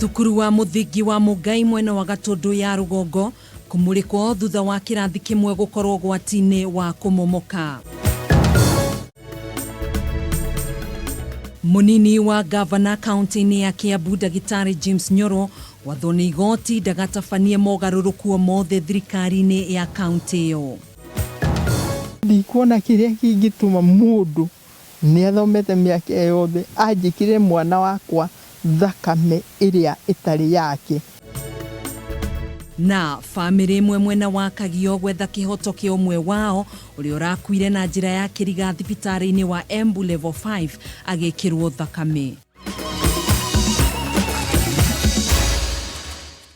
Thukuru wa mũthingi wa Mũngai mwena wa Gatũndũ ya rũgongo kũmũrĩkwo thutha wa kĩrathi kĩmwe gũkorwo ũgwati-inĩ wa kũmomoka. Mũnini wa gavana kaunti-inĩ ya Kiambu Ndagĩtarĩ James Nyoro gwathwo nĩ igoti ndagatabanie mogarũrũku o mothe thirikari-inĩ ya kaunti ĩyo. Ndikuona kĩrĩa kĩngĩtũma mũndũ nĩ athomete mĩaka ĩyo yothe anjĩkĩre mwana wakwa thakame ĩrĩa ĩtarĩ yake. Na bamĩrĩ ĩmwe mwena wa Kagio gwetha kĩhoto kĩa ũmwe wao ũrĩa ũrakuire na njĩra ya kĩriga thibitarĩ-inĩ wa Embu Level 5 agĩkĩrwo thakame.